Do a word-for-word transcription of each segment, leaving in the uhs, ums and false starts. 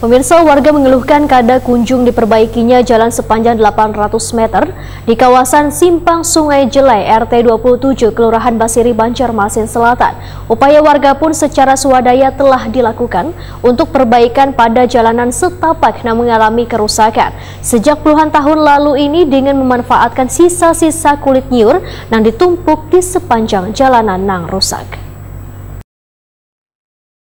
Pemirsa, warga mengeluhkan kada kunjung diperbaikinya jalan sepanjang delapan ratus meter di kawasan Simpang Sungai Jelai, R T dua puluh tujuh, Kelurahan Basiri, Banjarmasin Selatan. Upaya warga pun secara swadaya telah dilakukan untuk perbaikan pada jalanan setapak yang mengalami kerusakan sejak puluhan tahun lalu ini dengan memanfaatkan sisa-sisa kulit nyiur yang ditumpuk di sepanjang jalanan yang rusak.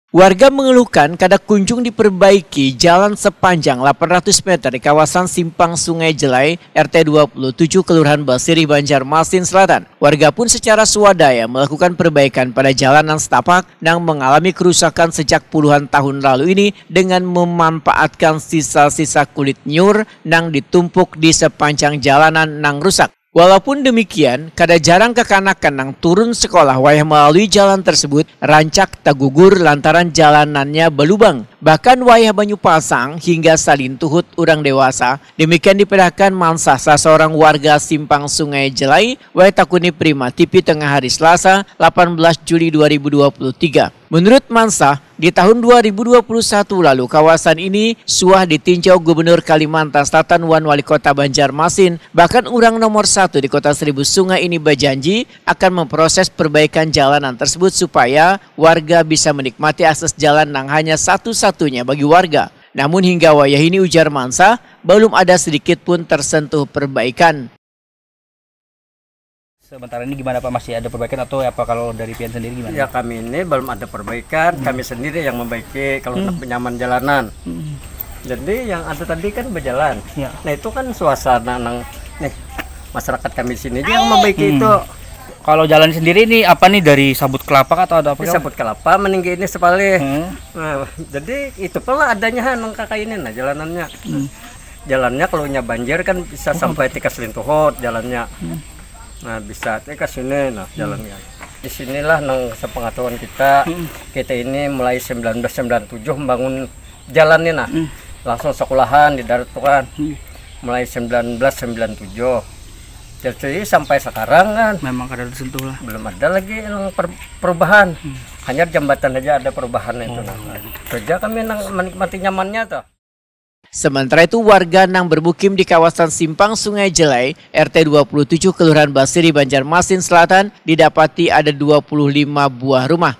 Warga mengeluhkan kada kunjung diperbaiki jalan sepanjang delapan ratus meter di kawasan Simpang Sungai Jelai, R T dua puluh tujuh, Kelurahan Basirih, Banjarmasin Selatan. Warga pun secara swadaya melakukan perbaikan pada jalan yang setapak yang mengalami kerusakan sejak puluhan tahun lalu ini dengan memanfaatkan sisa-sisa kulit nyiur yang ditumpuk di sepanjang jalanan yang rusak. Walaupun demikian, kada jarang kekanakan yang turun sekolah wayah melalui jalan tersebut rancak tagugur lantaran jalanannya belubang. Bahkan wayah banyu pasang hingga salintuhut urang dewasa. Demikian dipedahkan Mansah, saseorang warga Simpang Sungai Jelai, wayah takuni Prima T V tengah hari Selasa, delapan belas Juli dua ribu dua puluh tiga. Menurut Mansah, di tahun dua ribu dua puluh satu lalu, kawasan ini suah ditinjau Gubernur Kalimantan Selatan wan Wali Kota Banjarmasin. Bahkan urang nomor satu di Kota Seribu Sungai ini bajanji akan memproses perbaikan jalanan tersebut supaya warga bisa menikmati akses jalan yang hanya satu-satunya bagi warga. Namun hingga wayah ini, ujar Mansah, belum ada sedikit pun tersentuh perbaikan. Sementara ini gimana Pak, masih ada perbaikan atau apa, kalau dari pian sendiri gimana? Ya, kami ini belum ada perbaikan, hmm. Kami sendiri yang membaiki kalau hmm. Untuk penyaman jalanan. Hmm. Jadi yang ada tadi kan berjalan. Ya. Nah, itu kan suasana nang nih masyarakat kami sini dia yang membaiki hmm. Itu. Kalau jalan sendiri ini apa nih, dari sabut kelapa atau ada apa? Ini sabut kelapa meninggi ini sepalih. Hmm. Nah, jadi itu pula adanya nang kakak ini nah jalanannya. Hmm. Jalannya kalau nya banjir kan bisa hmm. Sampai tikas lintuhut jalannya. Hmm. Nah, bisa teh ke sini nah jalannya. Di sinilah nang sepengetahuan kita, hmm. Kita ini mulai sembilan belas sembilan tujuh membangun jalan nih nah. Hmm. Langsung sekolahan di darat tuh kan. Hmm. Mulai sembilan belas sembilan tujuh. Jadi sampai sekarang kan memang kada disentuh lah. Belum ada lagi yang per, perubahan. Hmm. Hanya jembatan aja ada perubahan itu oh. Nah. Kerja kami nang menikmati nyamannya tuh. Sementara itu, warga nang bermukim di kawasan Simpang Sungai Jelai, R T dua puluh tujuh, Kelurahan Basiri, Banjarmasin Selatan, didapati ada dua puluh lima buah rumah.